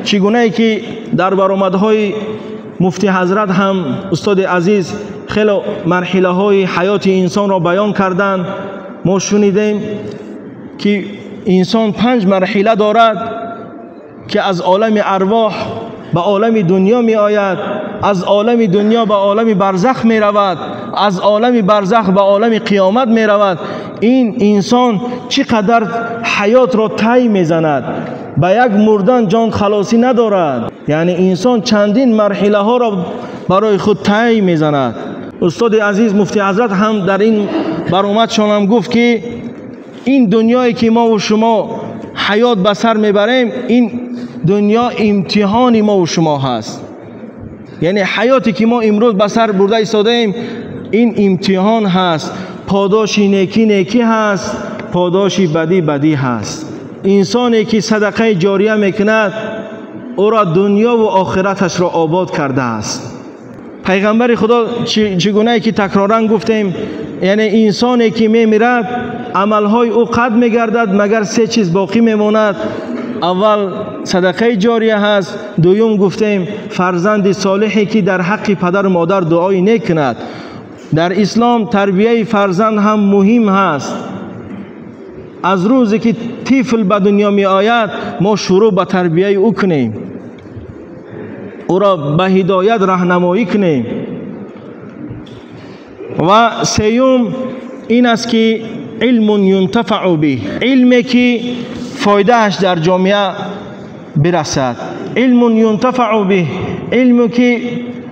Чигунае ки дар баромадҳои муфти ҳазрат ҳам устоди азиз хеле марҳилаҳои ҳаёти инсонро баён карданд, мо шунидем ки инсон 5 марҳила дорад ки аз олами арвоҳ ба олами дунё меояд, аз олами дунё ба олами барзах меравад, аз олами барзах ба олами қиёмат меравад. Ин инсон чӣ қадар ҳаётро тай мезанад, ба як мурдан ҷон халосӣ надорад. Яъне инсон чандин марҳилаҳоро барои худ тай мезанад. Устоди азиз муфти ҳазрат ҳам дар ин баромадшон ҳам гуфт ки ин дунёе ки мо ва шумо ҳаёт ба сар мебарем, ин дунё имтиҳони мо ва шумо ҳаст. Яъне ҳаёте ки мо имрӯз ба сар бурда истодаем, ин имтиҳон ҳаст. Подоши некӣ некӣ ҳаст, подоши бадӣ бадӣ ҳаст. Инсоне ки садақаи ҷория мекунад, ӯро дунё ва охираташро обод кардааст. Пайғамбари Худо чигунае ки такроран гуфтем, яъне инсоне ки мемирад, амалҳои ӯ қатъ мегардад, магар 3 чиз боқӣ мемонад. Аввал садақаи ҷория ҳаст, дуюм гуфтем фарзанди солиҳе ки дар ҳаққи падару модар дуои нек кунад. Дар ислом тарбияи фарзанд ҳам муҳим ҳаст. Аз рӯзе ки тифл ба дунё меояд, мо шурӯъ ба тарбияи ӯ кунем, ӯро ба ҳидоят раҳнамоӣ кунем. Ва сеюм ин аст ки илмун юнтафаъу биҳ, илме ки фоидааш дар ҷомеа бирасад. Илмун юнтафаъу биҳ, илме ки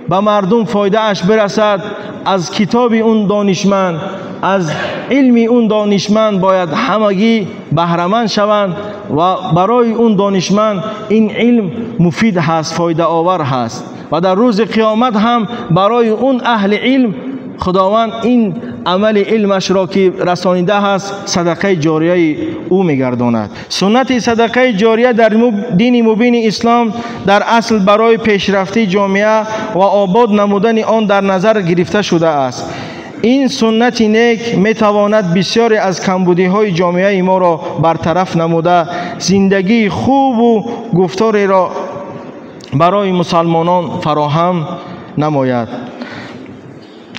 ба мардум фоидааш бирасад. Аз китоби он донишманд, аз илми он донишманд бояд ҳамагӣ баҳраманд шаванд ва барои он донишманд ин илм муфид ҳаст, фоидаовар ҳаст. Ва дар рӯзи қиёмат ҳам барои он аҳли илм Худованд ин амали илмашро ки расонида ҳаст, садақаи ҷорияи ӯ мегардонад. Суннати садақаи ҷория дар дини мубини ислом дар асл барои пешрафти ҷомеа ва обод намудани он дар назар гирифта шудааст. Ин суннати нек метавонад бисёре аз камбудиҳои ҷомеаи моро бартараф намуда, зиндагии хубу гуфтореро барои мусалмонон фароҳам намояд.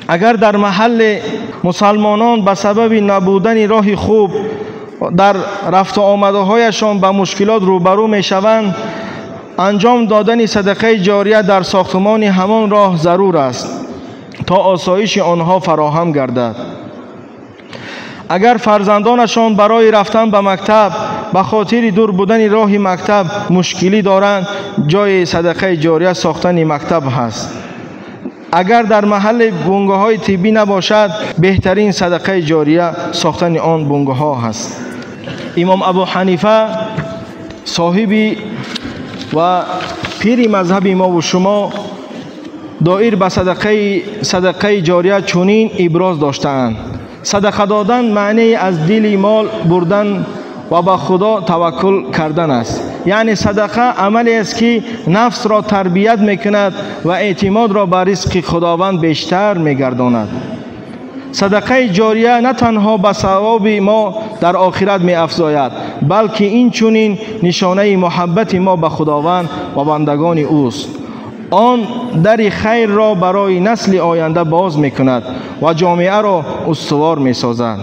Агар дар маҳалли мусалмонон ба сабаби набудани роҳи хуб дар рафту омадаҳояшон ба мушкилот рӯбарӯ мешаванд, анҷом додани садақаи ҷория дар сохтмони ҳамон роҳ зарур аст то осоиши онҳо фароҳам гардад. Агар фарзандонашон барои рафтан ба мактаб ба хотири дур будани роҳи мактаб мушкилӣ доранд, ҷои садақаи ҷория сохтани мактаб ҳаст. Агар дар маҳалли бунгоҳҳои тиббӣ набошад, беҳтарин садақаи ҷория сохтани он бунгоҳҳо ҳаст. Имом Абу Ҳанифа соҳиби ва пири мазҳаби мо ва шумо доир ба садақаи ҷория чунин иброз доштаанд: садақа додан маънии аз дили мол бурдан ва ба Худо таваккул кардан аст. Яъне садақа амале аст ки нафсро тарбият мекунад ва эътимодро ба ризқи Худованд бештар мегардонад. Садақаи ҷория на танҳо ба савоби мо дар охират меафзояд, балки инчунин нишонаи муҳаббати мо ба Худованд ва бандагони ӯст. Он дари хайрро барои насли оянда боз мекунад ва ҷомеаро устувор месозад.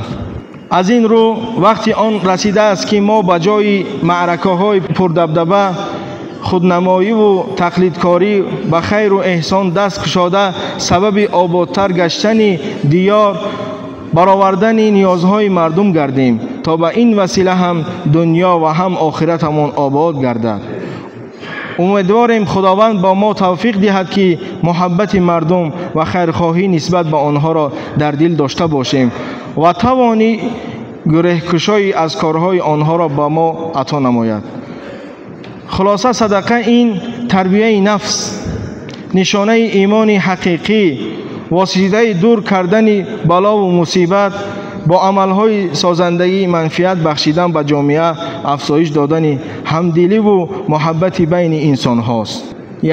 Аз ин рӯ вақти он расидааст ки мо ба ҷои маъракаҳои пурдабдаба, худнамоиву тақлидкорӣ ба хайру эҳсон даст кушода, сабаби ободтар гаштани диёр, баровардани ниёзҳои мардум гардем, то ба ин васила ҳам дунё ва ҳам охиратамон обод гардад. Умедворем Худованд ба мо тавфиқ диҳад ки муҳаббати мардум ва хайрхоҳӣ нисбат ба онҳоро дар дил дошта бошем ва тавони гурехкушоӣ аз корҳои онҳоро ба мо ато намояд. Хулоса, садақа ин тарбияи нафс, нишонаи имони ҳақиқӣ, воситаи дур кардани балову мусибат, бо амалҳои созандагӣ манфиат бахшидан ба ҷомеа, афзоиш додани ҳамдиливу муҳаббати байни инсонҳост.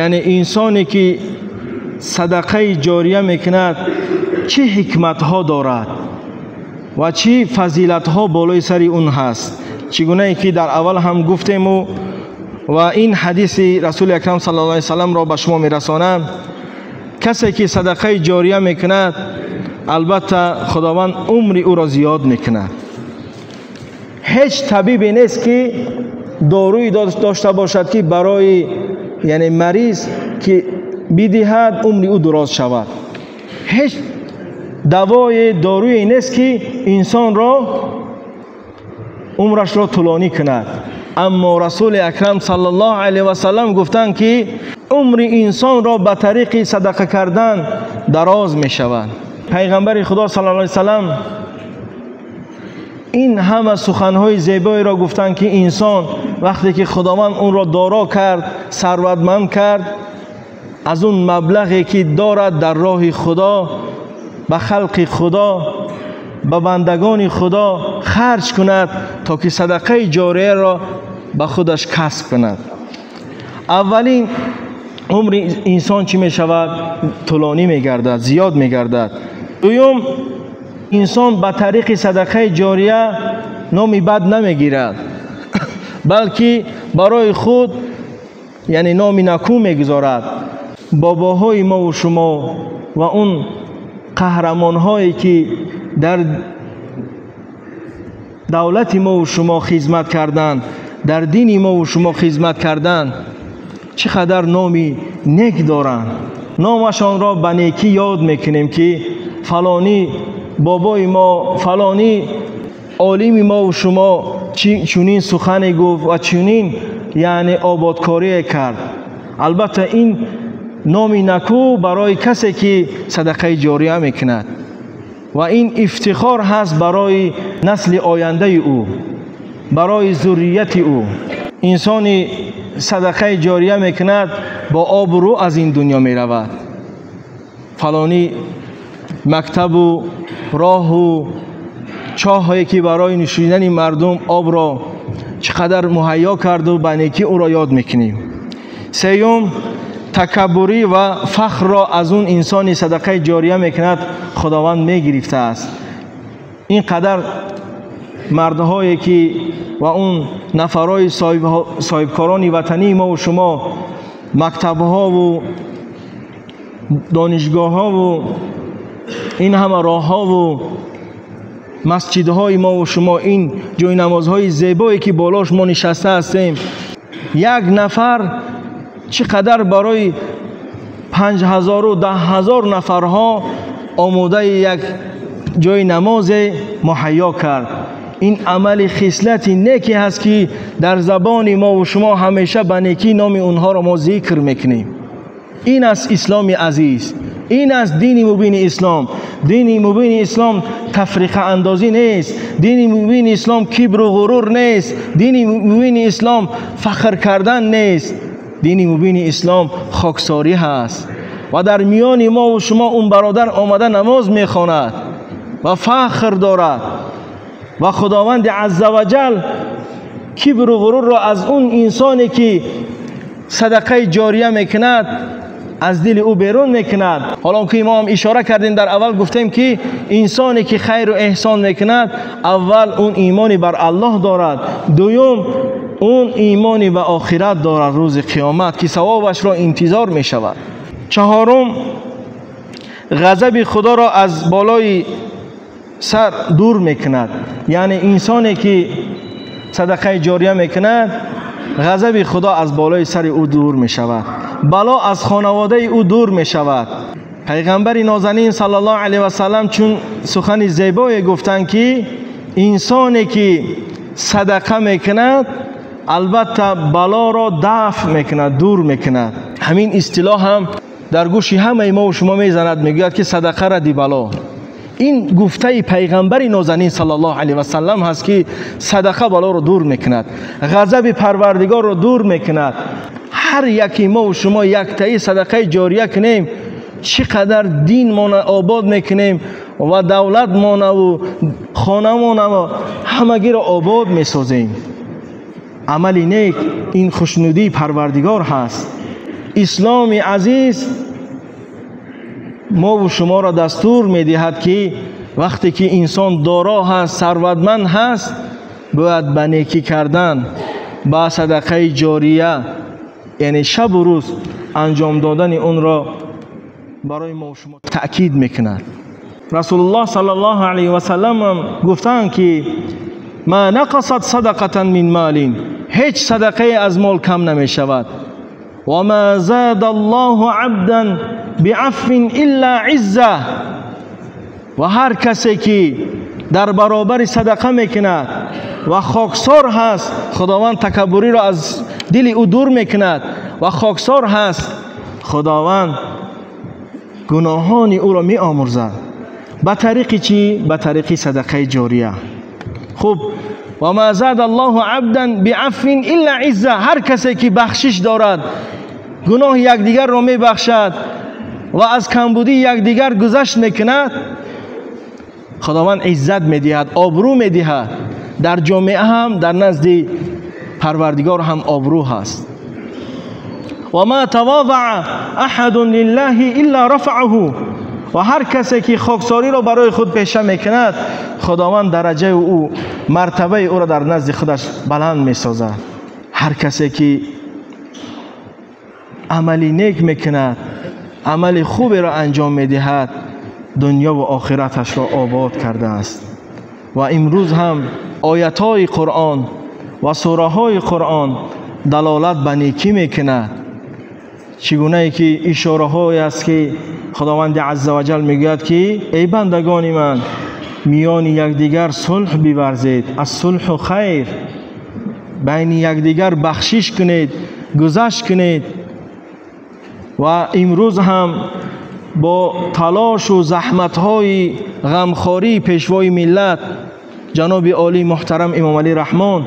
Яъне инсоне ки садақаи ҷория мекунад, чӣ ҳикматҳо дорад ва чӣ фазилатҳо болои сари он ҳаст. Чӣ гунае ки дар аввал ҳам гуфтему ва ин ҳадиси Расули Акрам саллаллоҳу алайҳи васаллам ро ба шумо мерасонам. Касе ки садақаи ҷория мекунад, албатта Худованд умри ӯро зиёд мекунад. Ҳеҷ табибе нест ки доруи дошта бошад ки барои яъне мариз ки бидиҳад умри ӯ дуроз шавад. Ҳеҷ давои доруе нест ки инсонро умрашро тӯлонӣ кунад. Аммо Расули Акрам саллаллоҳу алайҳи васаллам гуфтанд ки умри инсонро ба тариқи садақа кардан дароз мешавад. Пайғамбари Худо саллаллоҳу алайҳи васаллам ин ҳама суханҳои зебоеро гуфтанд ки инсон вақте ки Худованд онро доро кард, сарватманд кард, аз он маблағе ки дорад дар роҳи Худо, ба халқи Худо, ба бандагони Худо харҷ кунад, то ки садақаи ҷорияро ба худаш касб кунад. Аввалин умри инсон чӣ мешавад? Тӯлонӣ мегардад, зиёд мегардад. Дуюм, инсон ба тариқи садақаи ҷория номи бад намегирад, балки барои худ яъне номи накӯ мегузорад. Бобоҳои мо ва шумо ва он қаҳрамонҳое ки дар давлати мо ва шумо хизмат карданд, дар дини мо ва шумо хизмат карданд, чӣ қадар номи нек доранд. Номашонро ба некӣ ёд мекунем ки фалонӣ бобои мо, фалонӣ олими мо ва шумо чунин сухане гуфт ва чунин яъне ободкорие кард. Албатта ин номи накӯ барои касе ки садақаи ҷория мекунад ва ин ифтихор ҳаст барои насли ояндаи ӯ, барои зуррияти ӯ. Инсони садақаи ҷория мекунад бо обрӯ аз ин дунё меравад. Фалонӣ мактабу роҳу чоҳое ки барои нӯшидани мардум обро чӣ қадар муҳайё карду ба некӣ ӯро ёд мекунем. Сеюм, такаббурӣ ва фахрро аз он инсони садақаи ҷория мекунад Худованд мегирифтааст. Ин қадар мардҳое ки ва он нафарҳои соҳибкорони ватании мо ва шумо мактабҳову донишгоҳҳову ин ҳама роҳҳову масҷидҳои мо ва шумо, ин ҷои намозҳои зебое ки болош мо нишаста ҳастем, як нафар чӣ қадар барои 5000 10,000 нафарҳо омодаи як ҷои намозе муҳайё кард. Ин амали хислати неке ҳаст ки дар забони мо ва шумо ҳамеша ба некӣ номи онҳоро мо зикр мекунем. Ин аст исломи азиз, ин аст дини мубини ислом. Дини мубини ислом тафриқаандозӣ нест, дини мубини ислом кибру ғурур нест, дини мубини ислом фахр кардан нест. Дини мубини ислом хоксорӣ ҳаст ва дар миёни мо ва шумо он бародар омада намоз мехонад ва фахр дорад ва Худованди азза ва ҷал кибру ғурурро аз он инсоне ки садақаи ҷория мекунад аз дили ӯ берун мекунад. Ҳоло ки мо ҳам ишора кардем, дар аввал гуфтем ки инсоне ки хайру эҳсон мекунад, аввал он имони бар Аллоҳ дорад, дуюм он имони ба охират дорад, рӯзи қиёмат ки савобашро интизор мешавад. Чаҳорум, ғазаби Худоро аз болои сар дур мекунад. Яъне инсоне ки садақаи ҷория мекунад, ғазаби Худо аз болои сари ӯ дур мешавад, бало аз хонаводаи ӯ дур мешавад. Пайғамбари нозанин саллаллоҳу алайҳи васаллам чун сухани зебое гуфтанд ки инсоне ки садақа мекунад, албатта балоро дафъ мекунад, дур мекунад. Ҳамин истилоҳ ҳам дар гӯши ҳамаи мо ва шумо мезанад, мегӯяд ки садақа ради бало. Ин гуфтаи пайғамбари нозанин саллаллоҳу алайҳи васаллам ҳаст ки садақа балоро дур мекунад, ғазаби Парвардигорро дур мекунад. Ҳар яки мо ва шумо яктаи садақаи ҷория кунем, чӣ қадар динмона обод мекунем ва давлатмонаву хонамонаву ҳамагиро обод месозем. Амали нек ин хушнудии Парвардигор ҳаст. Исломи азиз мо ва шуморо дастур медиҳад ки вақте ки инсон доро ҳаст, сарватманд ҳаст, бояд ба некӣ кардан, ба садақаи ҷория, яъне шабу рӯз анҷом додани онро барои мо шумо таъкид мекунад. Расулуллоҳ саллаллоҳу алайҳи васаллам гуфтанд ки ма нақасат садақатан мин молин, ҳеҷ садақае аз мол кам намешавад. Ва ма зада Аллоҳу абдан биафвин илла изза, ва ҳар касе ки дар баробари садақа мекунад ва хоксор ҳаст, Худованд такаббуриро аз дили ӯ дур мекунад ва хоксор ҳаст, Худованд гуноҳони ӯро меомӯрзад. Ба тариқи чӣ? Ба тариқи садақаи ҷория. Хуб, ва ма зада Аллоҳу абдан биафвин илла изза, ҳар касе ки бахшиш дорад, гуноҳи якдигарро мебахшад ва аз камбудии якдигар гузашт мекунад, Худованд иззат медиҳад, обрӯ медиҳад. Дар ҷомеа ҳам, дар назди Парвардигор ҳам обрӯ ҳаст. Ва ма тавозаа аҳадун лиллаҳи илла рафаъаҳу, ва ҳар касе ки хоксориро барои худ пеша мекунад, Худованд дараҷаи ӯ, мартабаи ӯро дар назди худаш баланд месозад. Ҳар касе ки амали нек мекунад, амали хуберо анҷом медиҳад, дунё ва охираташро обод кардааст. Ва имрӯз ҳам оятҳои Қуръон ва сураҳои Қуръон далолат ба некӣ мекунад. Чӣ гунае ки ишораҳое аст ки Худованди азза ва ҷал мегӯяд ки эй бандагони ман, миёни якдигар сулҳ биварзед, аз сулҳу хайр, байни якдигар бахшиш кунед, гузашт кунед. Ва имрӯз ҳам бо талошу заҳматҳои ғамхории пешвои миллат ҷаноби олии муҳтарам Имомалӣ Раҳмон,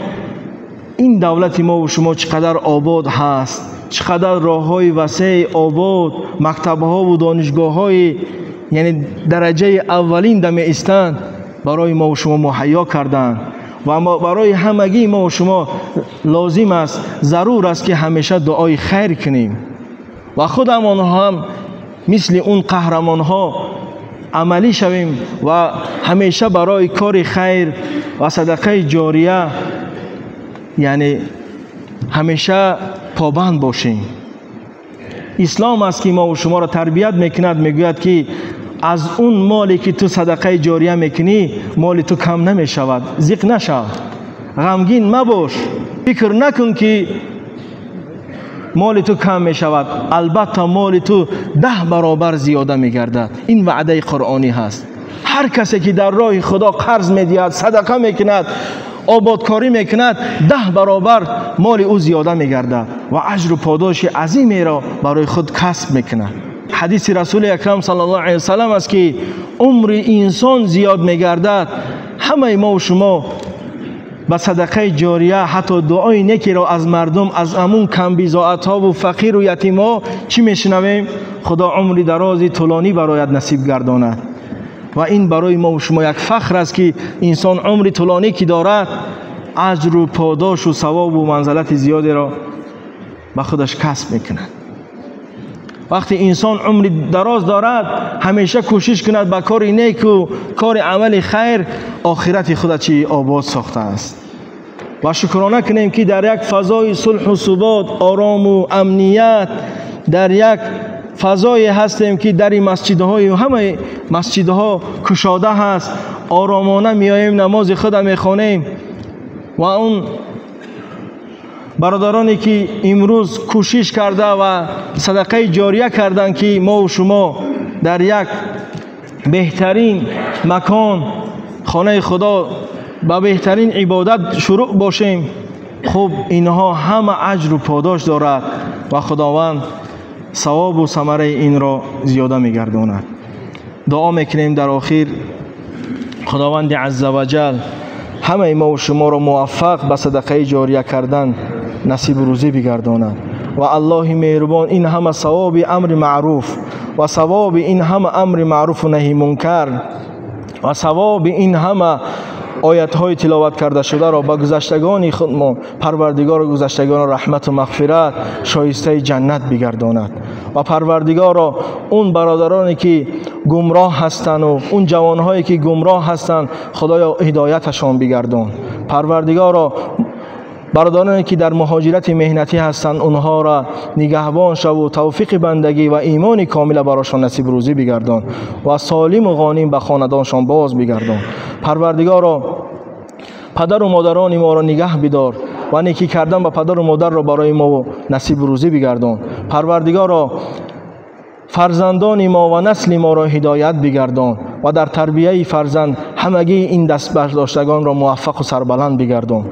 ин давлати мо ва шумо чӣ қадар обод ҳаст, чӣ қадар роҳҳои васеъ обод, мактабҳову донишгоҳҳои яъне дараҷаи аввалин да меистанд, барои мо ва шумо муҳайё карданд. Ва барои ҳамагии мо ва шумо лозим аст, зарур аст ки ҳамеша дуои хайр кунем ва худамон ҳам мисли он қаҳрамонҳо амалӣ шавем ва ҳамеша барои кори хайр ва садақаи ҷория, яъне ҳамеша побанд бошем. Ислом аст ки мо ва шуморо тарбият мекунад, мегӯяд ки аз он моле ки ту садақаи ҷория мекунӣ, моли ту кам намешавад. Зиқ нашав, ғамгин мабош, фикр накун ки моли ту кам мешавад. Албатта моли ту 10 баробар зиёда мегардад. Ин ваъдаи қуръонӣ ҳаст. Ҳар касе ки дар роҳи Худо қарз медиҳад, садақа мекунад, ободкорӣ мекунад, 10 баробар моли ӯ зиёда мегардад ва аҷру подоши азимеро барои худ касб мекунад. Ҳадиси Расули Акрам саллаллоҳу алайҳи васаллам аст ки умри инсон зиёд мегардад. Ҳамаи мо ва шумо ба садақаи ҷория, ҳатто дуои некиро аз мардум, аз амун камбизоатҳову фақиру ятимҳо чӣ мешунавем? Худо умри дарози тӯлонӣ барояд насиб гардонад. Ва ин барои мо ва шумо як фахр аст ки инсон умри тӯлонӣ ки дорад, аҷру подошу савобу манзалати зиёдеро ба худаш касб мекунад. Вақте инсон умри дароз дорад, ҳамеша кӯшиш кунад ба кори неку кори амали хайр охирати худа чӣ обод сохтааст. Ва шукрона кунем ки дар як фазои сулҳу субот, орому амният, дар як фазое ҳастем ки дари масҷидҳои ҳамаи масҷидҳо кушода ҳаст, оромона меоем, намози худа мехонем. Ва он бародароне ки имрӯз кӯшиш карда ва садақаи ҷория карданд ки мо ва шумо дар як беҳтарин макон, хонаи Худо, ба беҳтарин ибодат шурӯъ бошем, хуб инҳо ҳама аҷру подош дорад ва Худованд савобу самараи инро зиёда мегардонад. Дуо мекунем дар охир Худованди азза ва ҷал ҳамаи мо ва шуморо муваффақ ба садақаи ҷория кардан насибу рӯзӣ бигардонад ва Аллоҳи меҳрубон ин ҳама савоби амри маъруф ва савоби ин ҳама амри маъруфу наҳи мункар ва савоби ин ҳама оятҳои тиловат карда шударо ба гузаштагони худмон Парвардигоро гузаштагонро раҳмату мағфират шоистаи ҷаннат бигардонад ва Парвардигоро он бародароне ки гумроҳ ҳастанду он ҷавонҳое ки гумроҳ ҳастанд, Худоё ҳидояташон бигардон. Парвардигоро Бародароне ки дар муҳоҷирати меҳнатӣ ҳастанд, онҳоро нигаҳбон шав ва тавфиқи бандагӣ ва имони комила барошон насиб рӯзӣ бигардон ва солиму ғоним ба хонадоншон боз бигардон. Парвардигоро, падару модарони моро нигаҳ бидор ва некӣ кардан ба падару модарро барои мо насиб рӯзӣ бигардон. Парвардигоро, фарзандони мо ва насли моро ҳидоят бигардон ва дар тарбияи фарзанд ҳамагии ин дастбардоштагонро муваффақ ва сарбаланд бигардон.